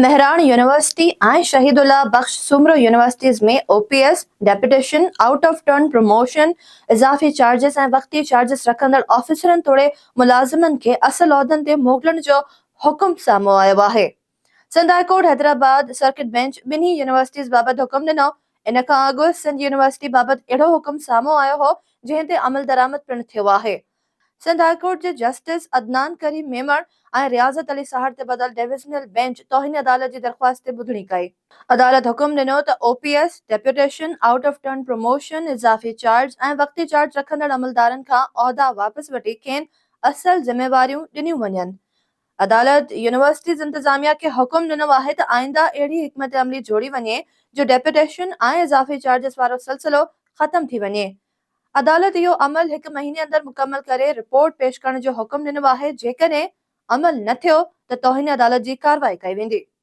Mehran university ۽ Shahidullah Bakhsh Soomro universities ۾ O P S, deputation, out of turn promotion, اضافي charges ۽ وقتي charges رکندڙ آفيسرن توڙي ملازمن کي اصل عهدن تي موڪلڻ جو حڪم سامهون آيو آهي. Sindh high court Hyderabad circuit bench ٻنهي يونيورسٽيز بابت حڪم ڏنو. ان کان اڳ سنڌ يونيورسٽي بابت اهڙو حڪم سامهون آيو هو جنهن تي عملدرآمد پڻ ٿيو آهي. سنڌ هاء ڪورٽ جي جسٽس عدنان ڪريم ميمڻ ۽ رياضت علي ساهڙ تي ٻڌل ڊويزنل بينچ توهين عدالت جي درخواست تي ٻڌڻي ڪئي. عدالت حڪم ڏنو ته O P S, deputation, out of turn promotion, اضافي چارج ۽ وقتي چارج رکندڙ عملدارن کان عهدا واپس وٺي کين اصل ذميواريون ڏنيون وڃن. عدالت يونيورسٽيز انتظاميا کي حڪم ڏنو آهي ته آئنده اهڙي حڪمت عملي جوڙي وڃي جو ڊيپوٽيشن ۽ اضافي چارجز وارو سلسلو ختم ٿي وڃي. عدالت اهو عمل هڪ مهيني اندر مڪمل ڪري رپورٽ پيش ڪرڻ جو حڪم ڏنو آهي، جيڪڏهن عمل نه ٿيو ته توهين عدالت جي ڪارروائي ڪئي ويندي.